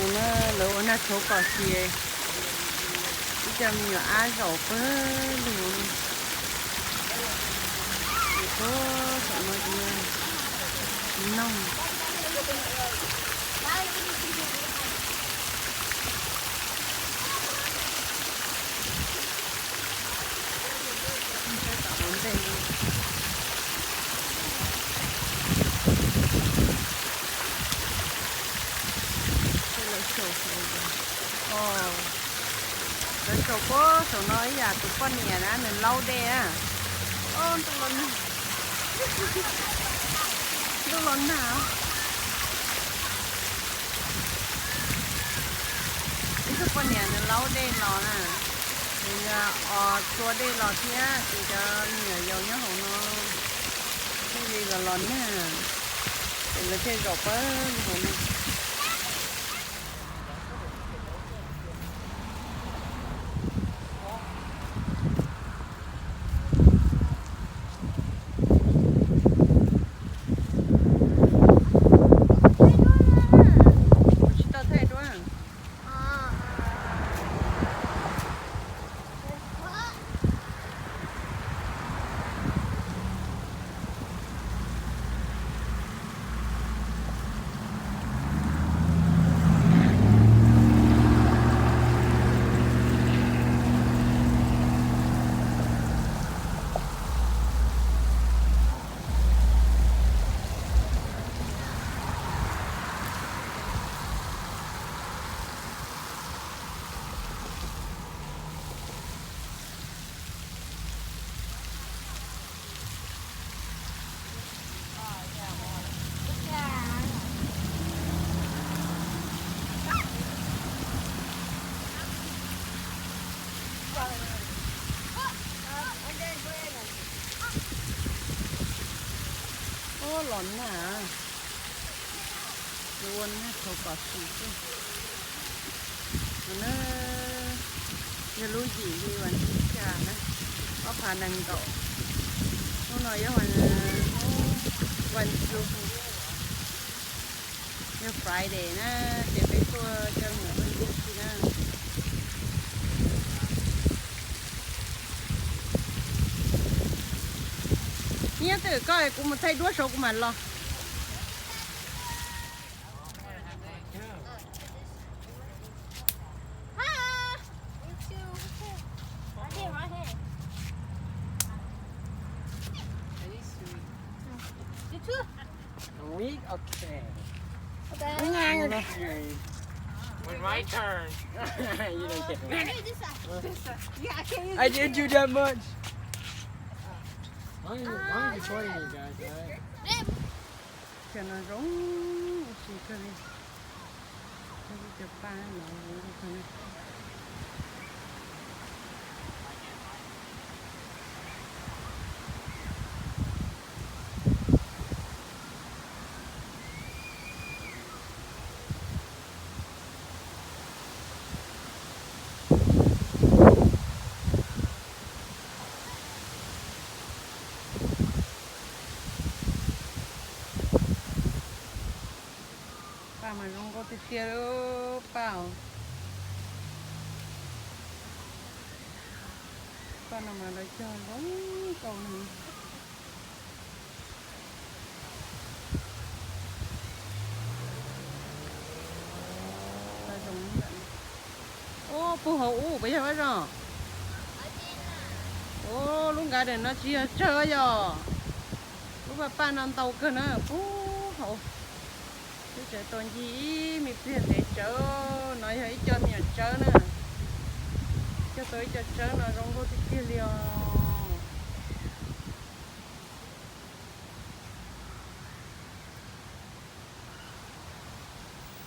Na, lawv ua nag tshauv kom xis, ib co me nyuam ab zaum pawg lug. Ces puag saum no ces noog. Lawv saum puag saum no ib yam tus poj niam na, nws laub dej na. Ntuj los nag, ntuj los nag. Ib tug poj niam nws laub dej los na, nws os tua dej los thiab ces cov me nyuam yaus nyob hauv no thiaj li los los nag, ces lawv thiaj zaum pawg lug hauv no. Tsis tau thaij duab. Ub, los nag, ua nag tshauv kom xis xwb. No na, yog lub yim li vas thib xya na, ob phav nees nkaum. Hnub no yog vas, vas xu, yog Friday na, ces peb tuaj coj me nyuam tuaj ncig si na. Nyob twj ywm koj, kuv mus thaij duab saud kuv mam los. Are you sweet? You too. Weak? Okay. Okay. With my turn. You don't get I need this one. This one. Yeah, I can't use I this didn't do one. That much. Why are you, why are you recording me, guys? All right? Cov no zoo ua si kawg li. Cov paj no zoo kawg li. Paj mas zoo nkauj tiag tiag li paj. Paj no mas lawv cog zoo nkauj no. Ub, puag hauv ub puas yog Vaj Zog? Ub, lub nkav daim no tsis yog tsawg yog. Lub paj paj no ntau kawg na, puag hauv. Twb tseem tau ncig ib me pliag ntev tsawv, no yog ib co me nyuam tsawb na. Cog tau ib co tsawb no zoo nkauj tiag tiag li os.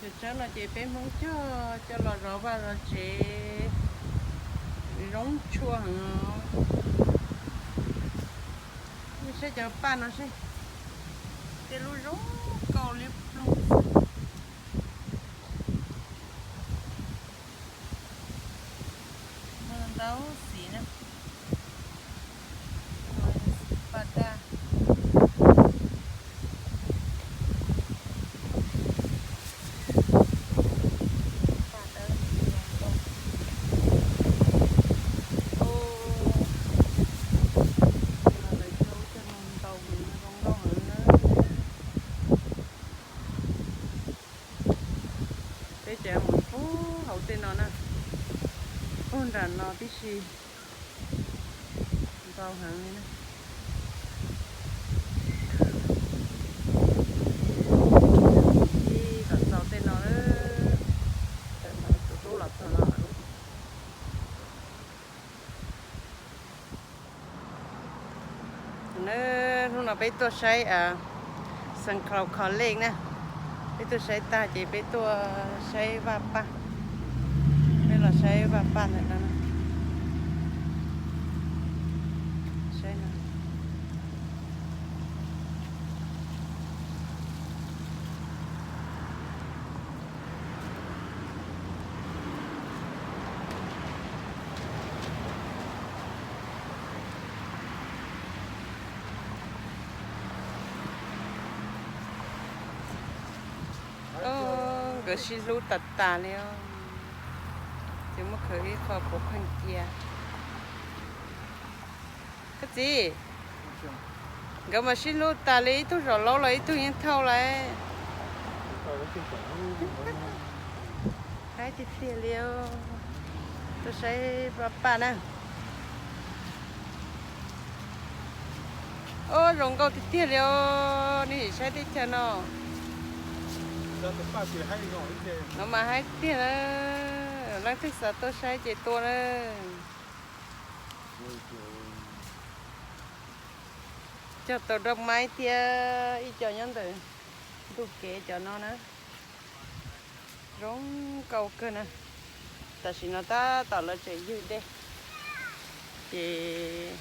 Cov tsawb no ces peb Hmoob cog coj los zov vaj zov tsev, zoo tshua heev os. Nej saib cov paj no seb, tej lub zoo nkauj liab ploog. Muaj ntau xim na. Paj daj. Peb tseem mus puag hauv tej no na, puag nram no tib si, ntau heev li na. Ib kom txog tej no, tus tub los txog no lawm. Hnub no peb tuaj saib Saint Cloud College na, peb tuaj saib tag ces peb tuaj saib vaj paj, peb los saib vaj paj ntawm no, saib no. Nkawd sib hlub tas tas li, ces muab khawv ib qho puas pheej cia. Koj txiv, nkawd mas sib hlub tas li, ib tug zom laub los ib tug yeej thauj lawm. Haib tiag tiag li, tuaj saib paj na. Ub, zoo nkauj tiag tiag li os, nej sim saib teb chaws no. No mas haib tiag na, leej twg xav tuaj saib ces tuaj na. Cog tau rau maib thiab ib co nyob ntawm ntug kev cov no na. Zoo nkauj kawg na. Tam sim no tab tom lawv tseem ywg dej, ces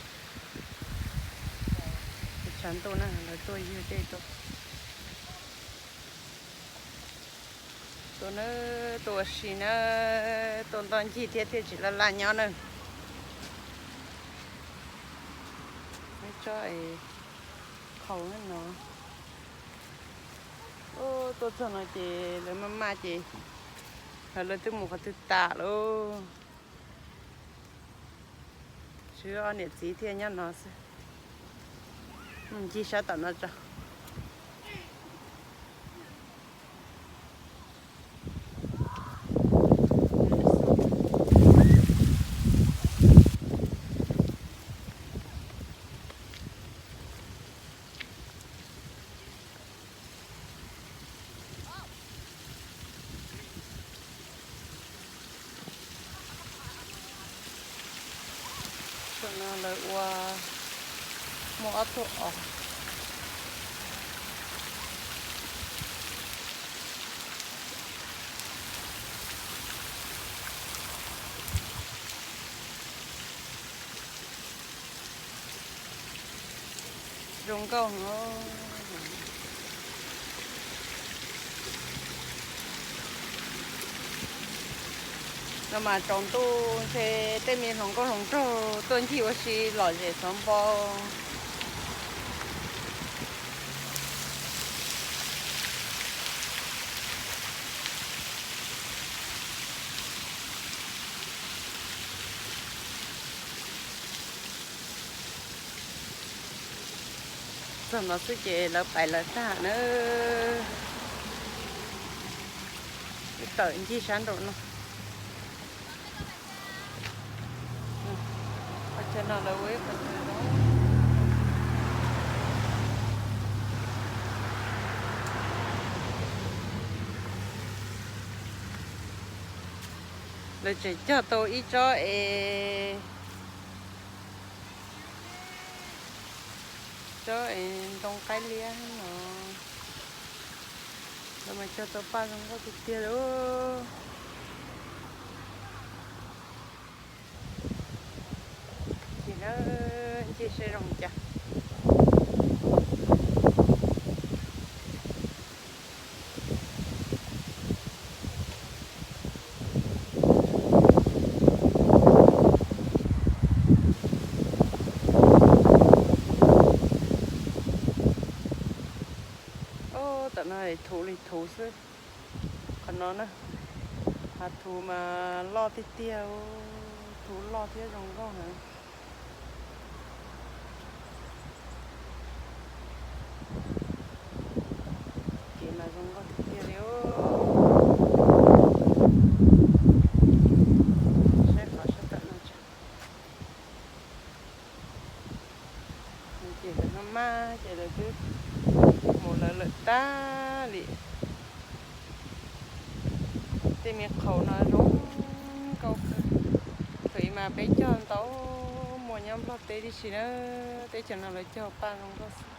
tshav ntuj na lawv tuaj ywg dej tuaj. Tuaj na, tuaj ua si na, tuaj ntoj ncig thiab thiaj tsis laj laj nyob na. Tsob qhaus no. Tuaj txog no ces lawv maj maj ces lawv twb mus qhov twg tas lauj. Tshuav ob niam txiv thiaj nyob no xwb. Mus ncig sab tom no tso. Saum no lawv ua muaj ob tug os. Zoo nkauj heev. No mas tsaus ntuj ntshe tej me hluas nkauj hluas nraug tuaj ncig ua si lom zem xov npau. Txog no xwb ces lawv pais lawv tag na. Wb tawm ncig sab nraum no. Qhov chaw no lawv ua ib qhov chaw zoo. Lawv tseem cog tau ib tsob es, tsob es ntoo qaib liab no. Lawv mas cog tau paj zoo nkauj tiag tiag li. Ces na, ncig seb zoo cas. Ub, tam no thuv li thuv xwb. Qhov no na, hav thuv mas loj tiag tiag, thuv loj thiab zoo nkauj heev. Kev mas zoo nkauj tiag tiag li. Tej me qhaus no zoo nkauj kawg. Thaum ub mas peb cog ntau, muaj nyob Nplog teb tib si na, teb chaws no lawv cog paj zoo nkauj xwb.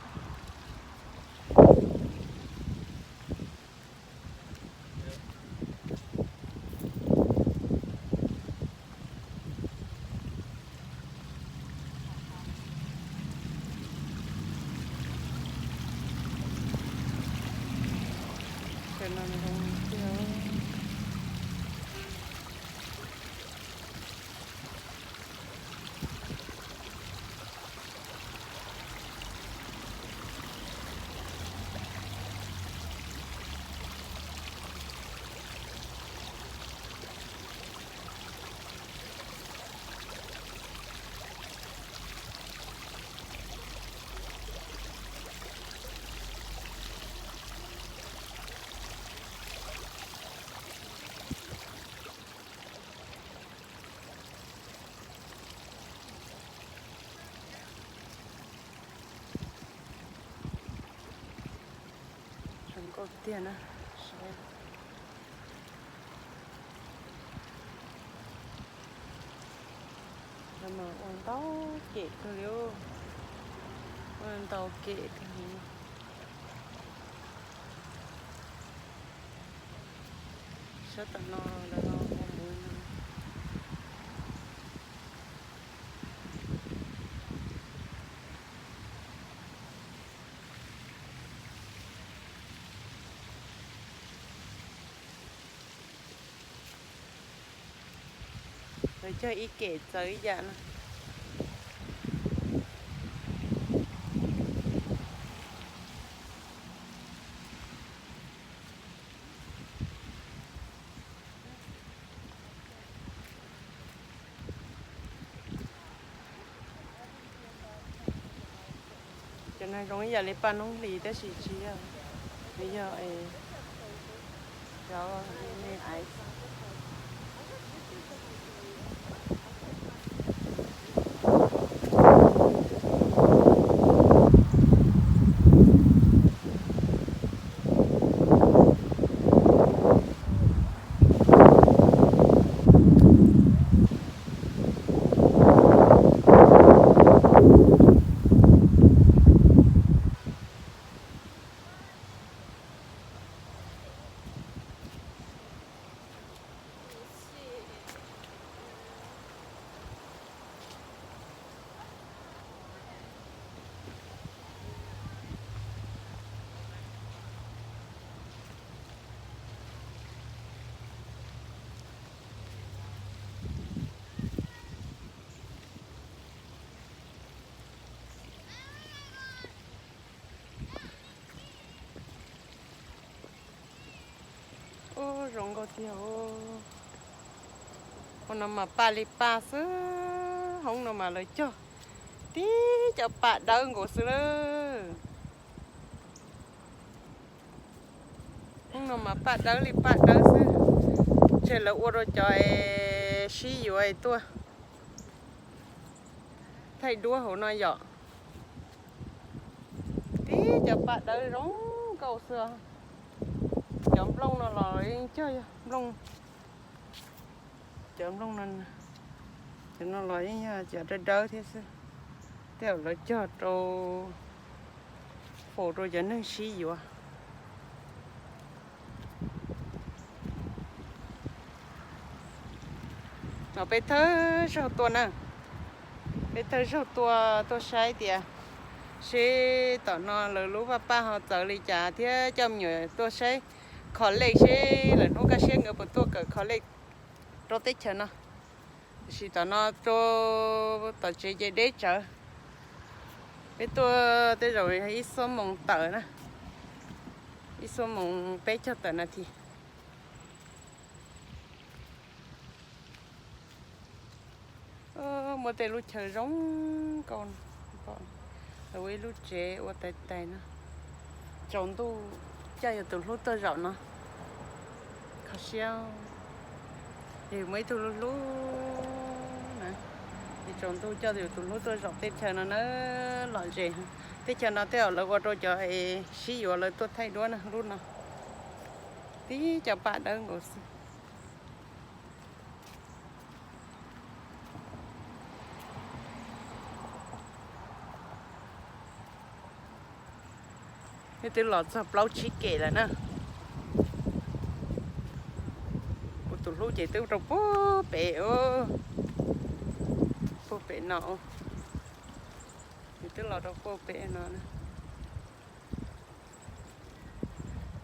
Cov no zoo tiag. Zoo nkauj tiag na. Lawv mas ua ntau kem kawg li, ua ntau kem kawg li. Sab tom no lawv ua mus no. Lawv cog ib kem txawv ib yam no. Cov no zoo ib yam li paj noob hlis tab sis tsis yog, nws yog cov me ice. Ub, zoo nkauj tiag. Hoob no mas paj li paj xwb, hoob no mas lawv cog tib cov paj dawb nkaus xwb lawm. Hoob no mas paj dawb li paj dawb xwb, ntshe lawv ua rau cov sib yuav tuaj thaij duab hauv no yom. Tib cov paj dawb zoo nkauj xwb. Cov nplooj no los yeej cog yog nplooj, cov nplooj no, cov no los yeej yog cov dawb dawb thiab xwb. Tej zaum lawv cog rau, faus rau cov neeg sib yuav. No peb thawj zaug tuaj na, peb thawj zaug tuaj, tuaj saib tias seb tom no lawv lub vaj paj ho txawv li cas thiab coj me nyuam tuaj saib college seb lawv hnub kaj siab nkawd puas tuaj kawm college rau teb chaws no. Tiam sis tom no rau tom tsev ces deb tsawv. Peb tuaj tej zaum ib xuab moos tawm na, ib xuab moos peb caug tawm nas this. Muaj tej lub chaw zoo nkauj, lawv ua ib lub tsev ua tais tais no. Tsaus ntuj coj yus tus hlub tuaj zaum no, kho siab. Yog muaj ib tug hlub hlub na, es tsaus ntuj coj yus tus hlub tuaj zaum tej chaw no na, lom zem. Tej chaw no tej zaum lawv ua rau cov sib yuav lawv tuaj thaij duab na, lub no. Tib cov paj dawb nkaus xwb. Twb los txog plaub tsib kem lawm na. Kuv tus hlub ces twb rau puag pem, puag pem no. Ces twb los rau puag pem no.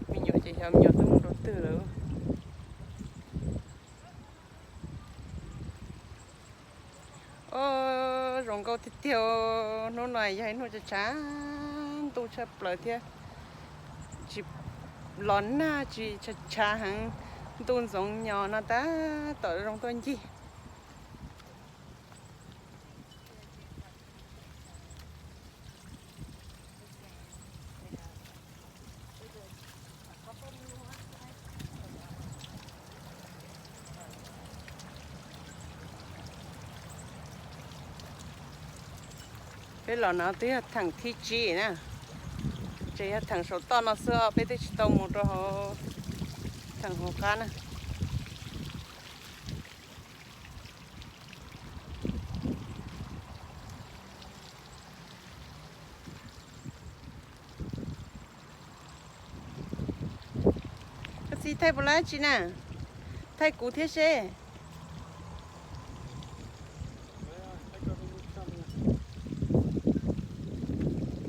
Me nyuam ces xyov me nyuam twb mus rau twg lawm. Os, zoo nkauj tiag tiag. Hnub no yog ib hnub tshav tshav ntuj tshaj plaws thiab. Tsis los nag, tsis tshav tshav heev, ntuj ntxoov nyos no tab tom zoo tuaj ncig. Peb los no twb yog theem thib tsib na, tseem yog theem saum toj no xwb os, peb twb tsis tau mus rau hauv theem hauv qab na. Koj txiv thaij puas lab tsi na? Thaij kuv thiab seb.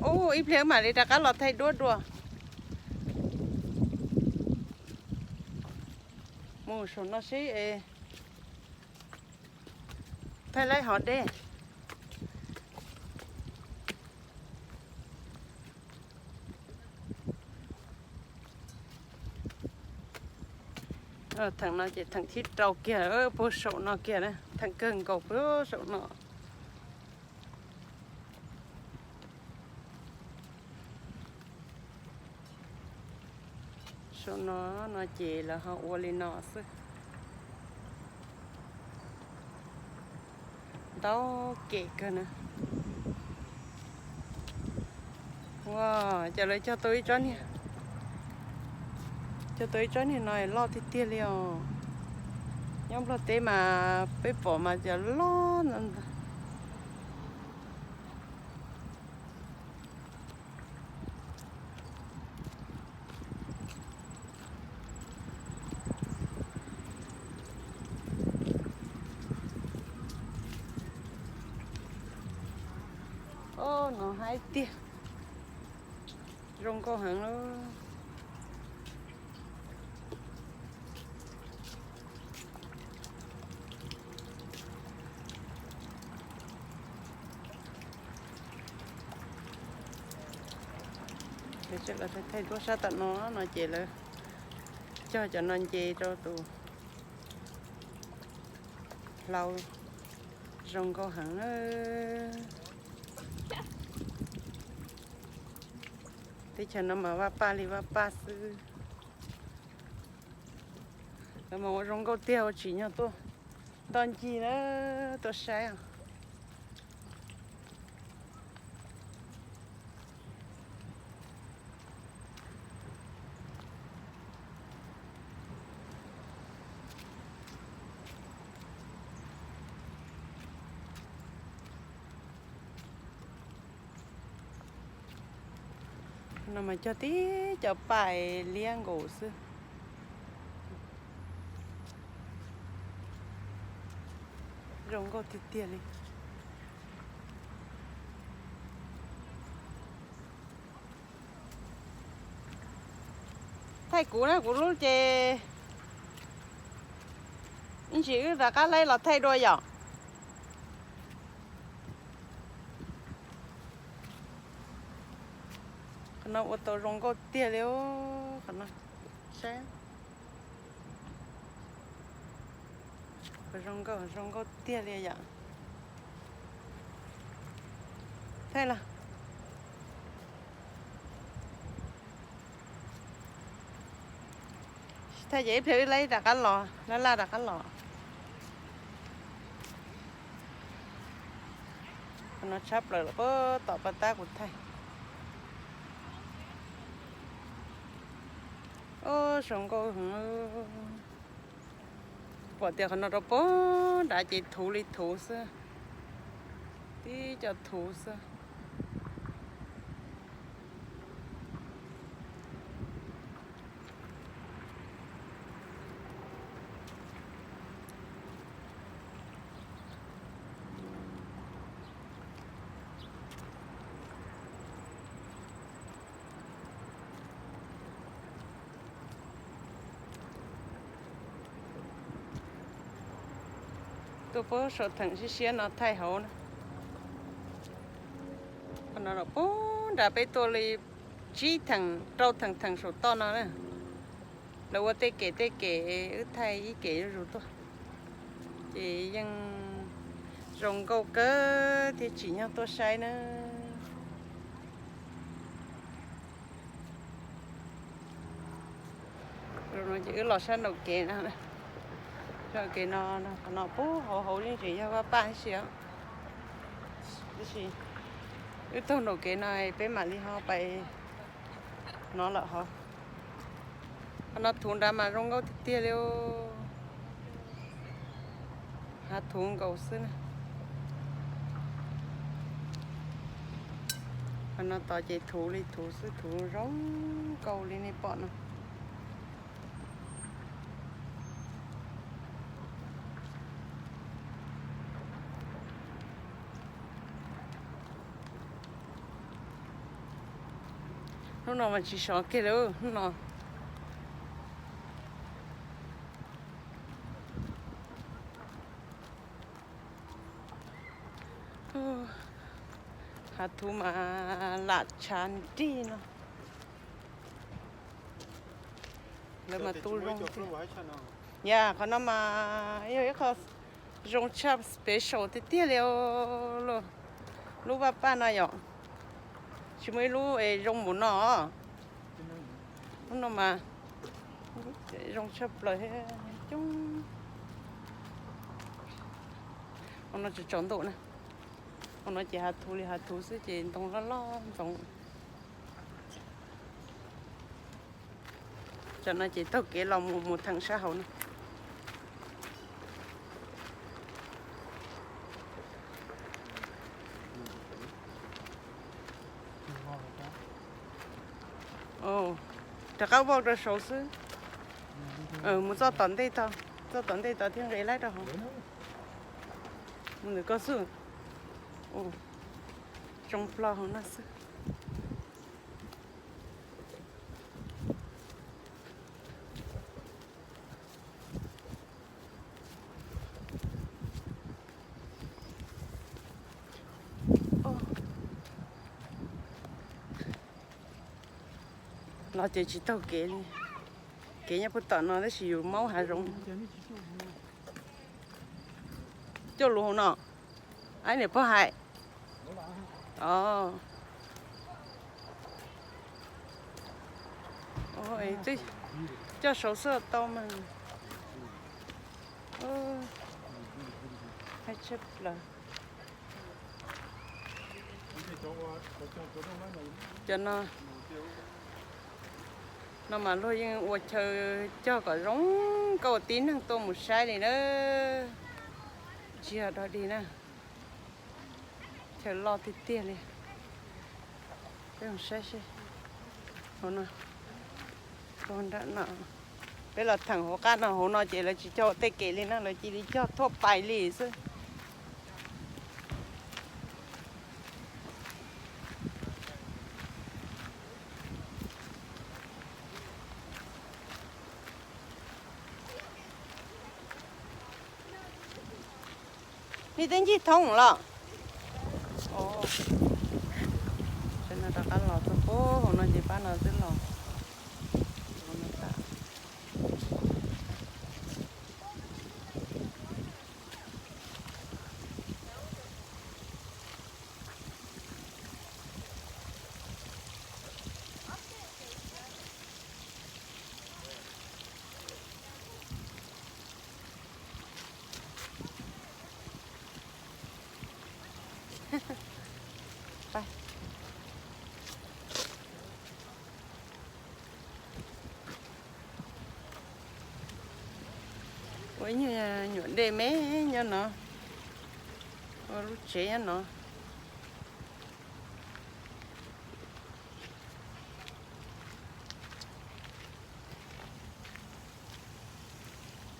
Ub, ib pliag mam li rov qab los thaij duab dua. Mus saum no seb es thaij laib hov dej. Theem no ces theem thib rau kiag, puag saum no kiag na, theem kawg nkaus puag saum no. Saum no, no ces lawv ho ua li no xwb. Ntau kem kawg na. Ua cas lawv cog tau ib tsob niag, cog tau ib tsob niag no loj tiag tiag li os. Nyob Nplog teb mas peb pom mas cov loj ntag. Os, no haib tiag, zoo nkauj heev lawm. Lawv thaij duab sab tom no, no ces lawv cog cov no nce rau tus hlau, zoo nkauj heev na. Teb chaws no mas vaj paj li vaj paj xwb. Lawv mas ua zoo nkauj tiag, ua tsim nyog tuaj ntoj ncig na, tuaj saib os. No mas cog tib cov paj liab nkaus xwb. Zoo nkauj tiag tiag li. Thaij kuv na, kuv lub ces ib ntsis wb rov qab laib los thaij dua yom. Qhov no ua tau zoo nkauj tiag li. Qhov no, saib, zoo nkauj, zoo nkauj tiag li yom. Thaij los, thaij ces ib pliag wb laib rov qab los, laj laj rov qab los. Qhov no tshab plaws lawm, puag tom paj tab kuv thaij. Ub, zoo nkauj heev. Pom tias qhov no rau puag nrad ces thuv li thuv xwb, tib co thuv xwb. Tuaj puag saum theem siab siab no thaij hauv na. Qhov no los puag nram peb tuaj li tsib theem rau theem theem saum toj no na. Lawv ua tej kem tej kem, wb thaij ib kem zuj zus tuaj. Ces yeej zoo nkauj kawg thiaj tsim nyog tuaj saib na. Ces wb los sab nraum kev no, sab kev no, qhov no puag hauv hauv yeej tseem yog vaj paj ib si os. Tab sis wb taug nraum kev no peb mam li ho pais hnov lawm hauv. Qhov no thuv nrad mas zoo nkauj tiag tiag li. Hav thuv nkaus xwb na. Qhov no tos ces thuv li thuv xwb, thuv zoo nkauj li nej pom no. Hnub no mas tsis sov kiag li hnub no. Hav thuv mas lam tshav nrig no. Lawv mas tu zoo tiag. Yog qhov no mas yog ib qho zoo tshaj special tiag tiag li os. Lub vaj paj no yom, tsis muaj ib lub es zoo npaum no. Lub no mas zoo tshaj plaws thiab coob. Hauv no tsaus tsaus ntuj na. Hauv no ces hav thuv li hav thuv xwb ces ntoo loj loj ntxoov. Tam no ces taug kev los mus mus theem sab hauv no. Rov qab walk rau saud xwb. Mus txoj tom ntej tod, txoj tom ntej tod thiaj nqis laib rau hauv. Mus ntawm koj xwb. Tsoo plho hauv no xwb. Los ces tsis taug kev li. Kev nyob puag tom no tab sis yus maub hav zoov. Coj lus hauv no. Ai niam pog hais. Coj saud xwb tau mas. Haib tshaj plaws. Cov no, no mas luag yeej ua chaw cog kom zoo nkauj tib neeg tuaj mus saib li na. Tsis yog dog dig na. Chaw loj tiag tiag li. Peb mus saib seb. Hauv no, nram no, peb los theem hauv qab no, hauv no ces lawv tsis cog tej kev li na, lawv cia li cog thuaj pais li xwb. Nej twb ncig thoob los? Seb no rov qab los txog puag hauv no ces pab no twb los. Ua ib nyuag nyuam dej me nyob no, ua lub tsev nyob no.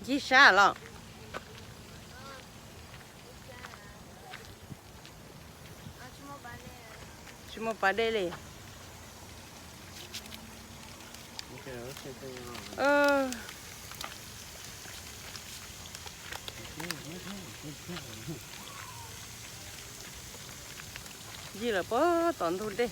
Ncig sab los? Tsis muaj pas dej li. Ncig lawm puag tom ntug dej.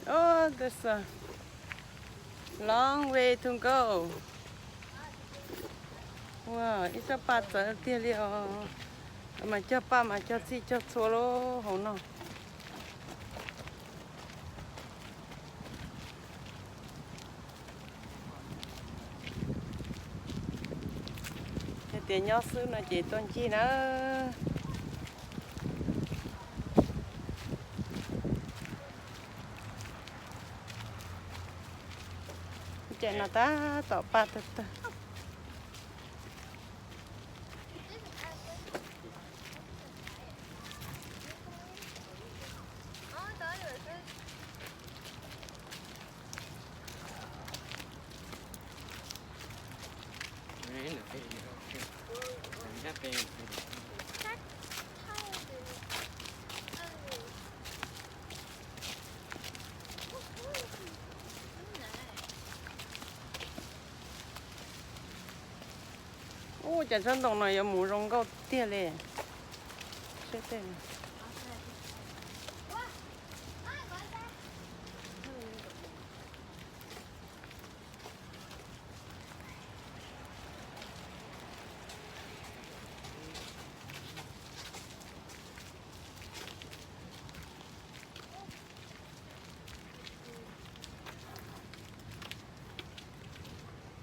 Oh, there's a long way to go. Ua ib tsob paj txawv tiag li os. Mas cog paj mas cog txhij cog txhua lub hauv no. Hais tias nyob xwb no ces tuaj ncig na. Cov no tab tom paj tawg tawg. Ub, cas tsob ntoo no yuav mus zoo nkauj tiag li. Seb tej.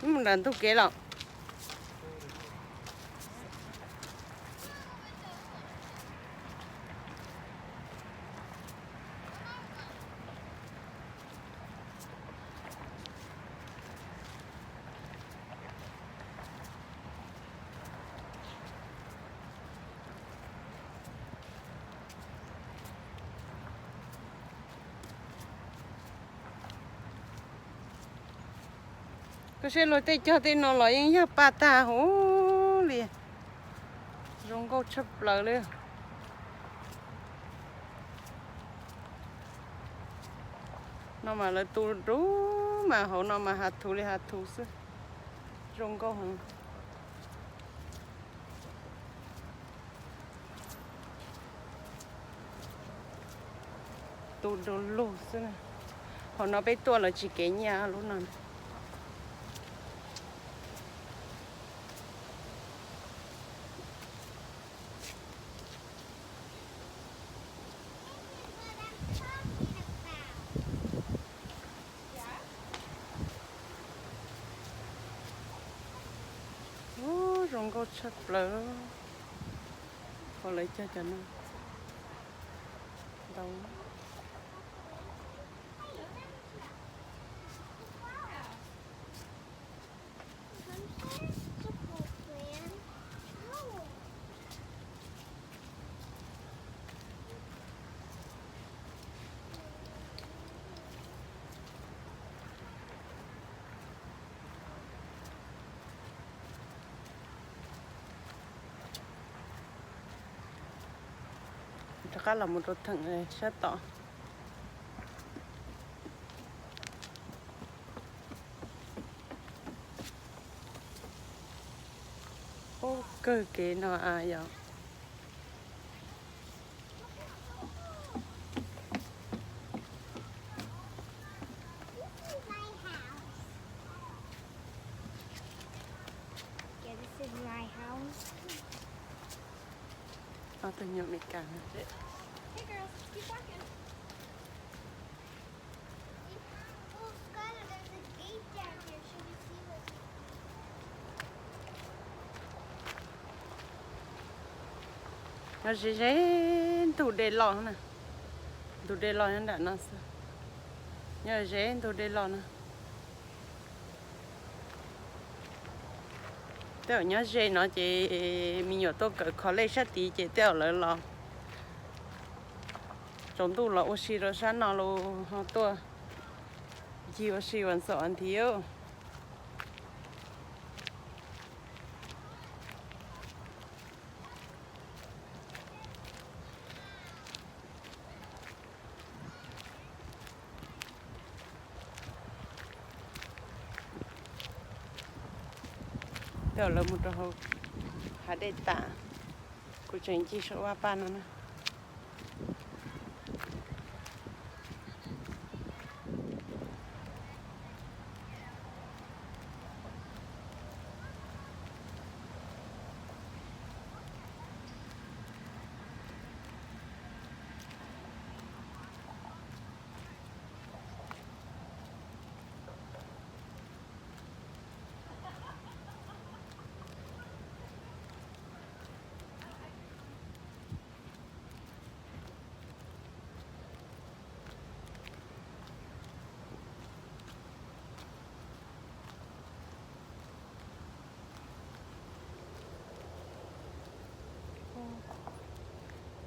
Mus nram ntug kev los. Koj saib luag tej cog tej no los yeej yog paj tag huv li. Zoo nkauj tshaj plaws li. No mas lawv tu dub mas hauv no mas hav thuv li hav thuv xwb. Zoo nkauj heev. Tu du lug xwb. Hauv no peb tuaj lawv tsis kev nyiaj lub no. Ub, zoo nkauj tshaj plaws. Qhov lawv cog cov no ntau. Rov qab los mus rau theem sab tod. Ub, kawg kev no yog. Ob tug nyuam Amelikas no. Nyob ze ze ntug dej los na. Ntug dej los nyob nram no xwb. Nyob ze ntug dej los na. Tej zaum nyob ze no ces me nyuam tuaj kawm college sab tid ces tej zaum lawv los tsaus ntuj los ua si rau sab no los ho tuaj ncig ua si vas xaum vas thiv. Coj lawv mus rau hauv hav dej tas, kuv tseem ncig saum vaj paj no na.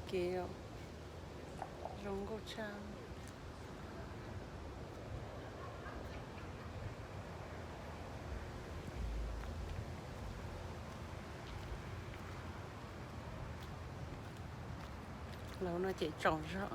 Kev zoo nkauj tshaj. Lawv no ces tsaus zog.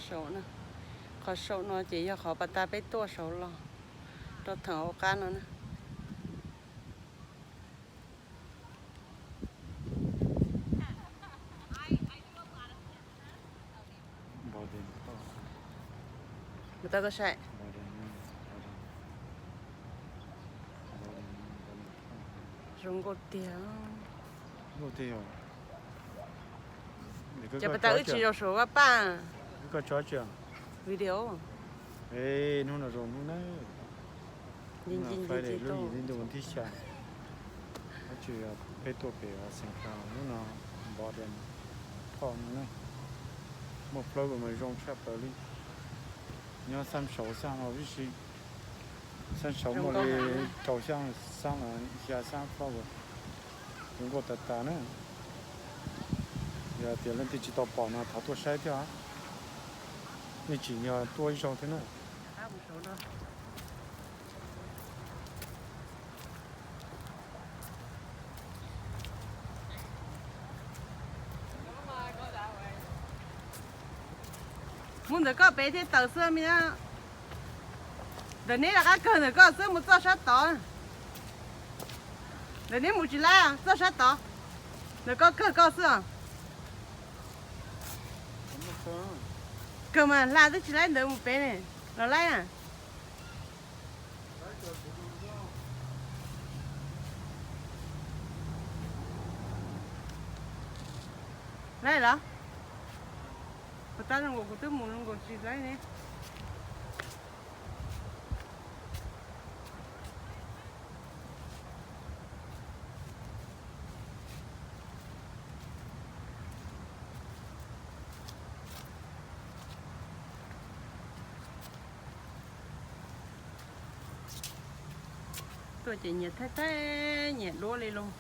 Saum na, qhov saum no ces yog qhov pas tas peb tuaj saud los rau theem hauv qab no na. Mus tau koj saib. Zoo nkauj tiag. Ces pas tas wb tsis zaum saum vaj paj. Video. Hnub no zoo hnub na. Hnub no Friday, lub yim hli ntuj vas thib xya, dab tsi peb tuaj pem Xeev Khuam hnub no, npov de phom no na. Muaj plaub mas zoo tshaj plaws li. Nyob xab saud xab no tib si, xab saud muaj li rau xyab xab los xya xab plaub, zoo nkauj tas tas na. Yog tias leej twg tsis tau pom no thov tuaj saib thiab, nej tsim nyog tuaj ib zaug thiab na. Mus ntawm koj pem thiaj tawm xwb me. Ntawm neb rov qab kawg ntawm koj xwb mus txoj sab tod. Ntawm neb mus tsis laib txoj sab tod. Ntawm koj kawg koj xwb os. Kawg mas hla twb tsis laib ntawd mus pem ne, los laib a. Laib los? Puas tab zoo nkaus kuv twb mus zoo nkaus tsis laib ne. Tuaj ces nyias thaij thaij nyias duab li lauj.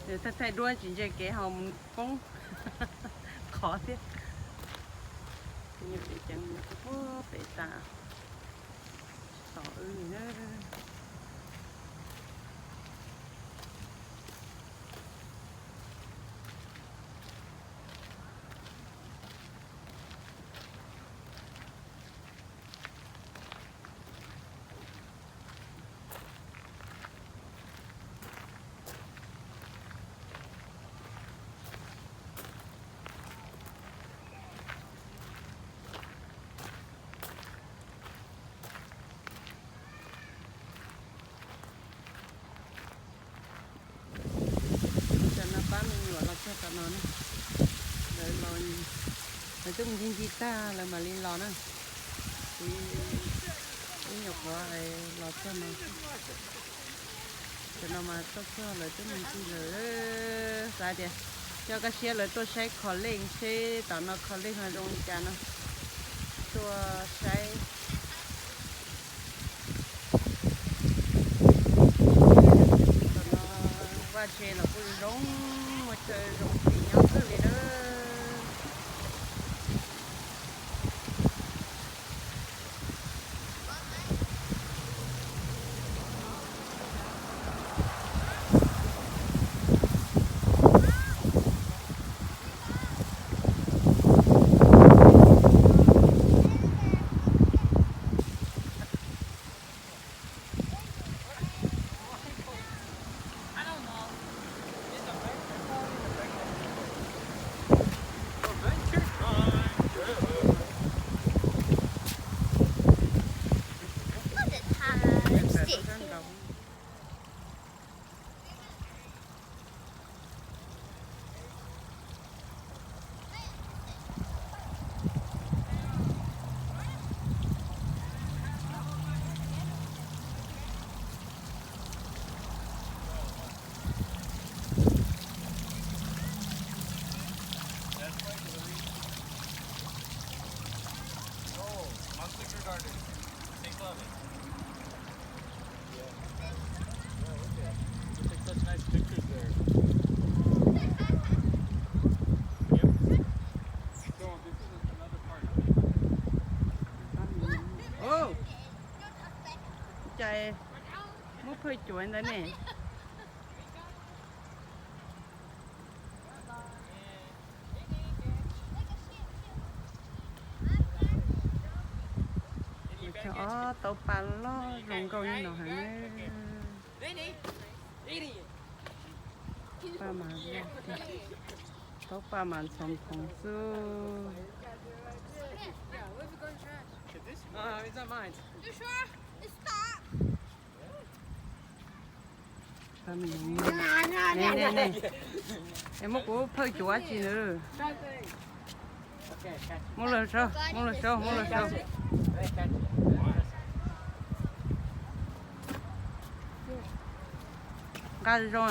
Thaij thaij duab tsis ntse kev ho mus poob qhov thiab. Pem tas, tsis tos wb li na. Tam no pab me nyuam los txog tom no na. Lawv los, lawv twb mus ncig ncig tag lawv mam li los na. Ib nyuam qhuav los txog no. Tam no mas txog txog lawv twb mus ncig lawm. Xav tias coj kaj siab lawv tuaj saib college seb tom no college ho zoo li cas no. Tuaj saib Zoo, ua cas zoo tsis nyob kawg li na. Cas muab phawj cuav ntawd ne. Ob tauv pas loj zoo nkauj li no heev. Tauv pas mas ntxhov phoov xwb. Es muab kuv phawj cuav tsi na. Muab lawm saib, muab lawm saib, muab lawm saib. Nqa zoo,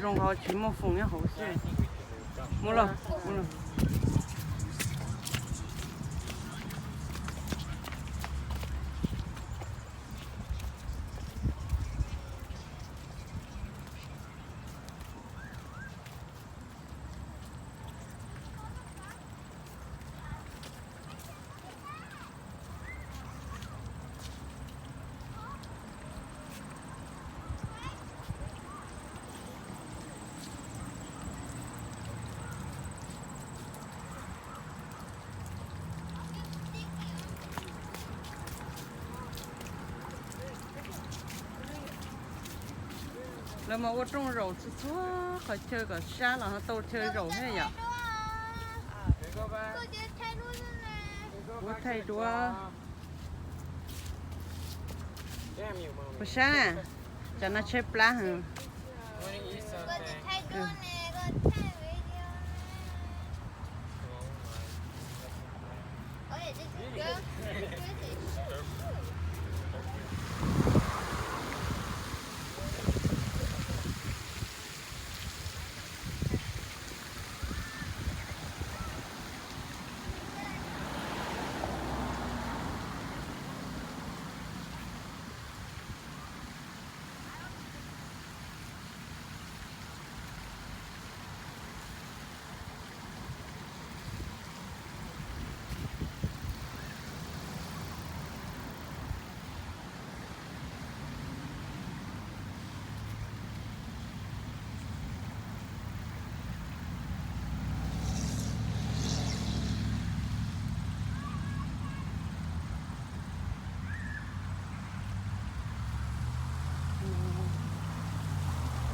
zoo ho tsis muaj foom nyob hauv xwb. Muab lawm, muab lawm. Lawv mas ua rooj zaum txhua txhua qhov chaw kom sab los ho tau chaw zaum thiab yom. Kuv thaij duab. Puas sab na? Cov no tshaib plab heev.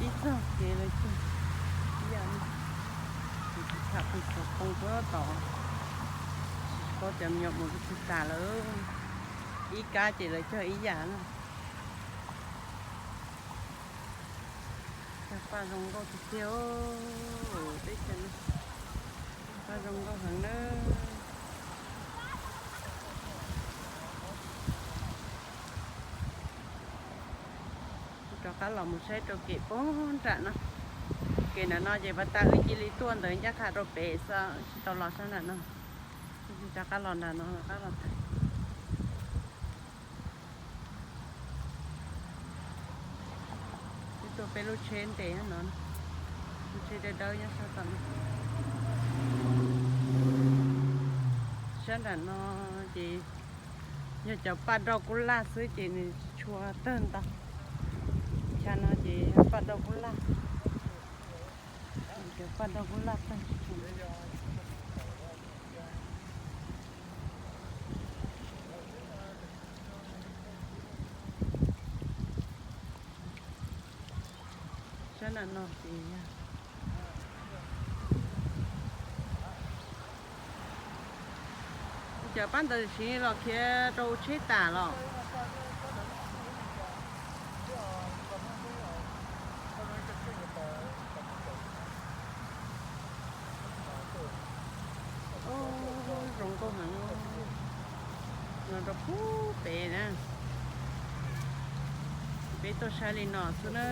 Ib txoj kev lawv cog ib yam no, tsis tsham pheej tshuav poob puag tom, tsis paub cov me nyuam mus twg tas lawm. Ib kab ces lawv cog ib yam no. Cog paj zoo nkauj tiag tiag, teb chaws no paj zoo nkauj heev nawb. Rov qab los mus saib rau kem puag nram no. Kem nram no ces pas tas wb cia li tuaj ntawd ncaj qha rau pem xwb, tsis tau los sab nram no. Rov qab los nram no rov qab los tag. peb lub tsheb nres no, lub tsheb dawb dawb nyob sab tom no. Sab nram no ces yog cov paj roj kub laj xwb ces nws tsis tshua tawg ntau. Chav no ces yog paj roj kub laj, cov paj roj kub laj tawg tsis tshua. Sab nram no ces yog cov pab ntawd siv los khiav rau tsheb tas los. Zoo nkauj heev, no rau pub pem na. Peb tuaj saib li no xwb na,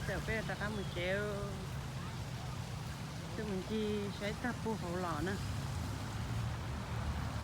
ces peb rov qab mus tsev. Twb mus ncig saib tag puag hauv los na.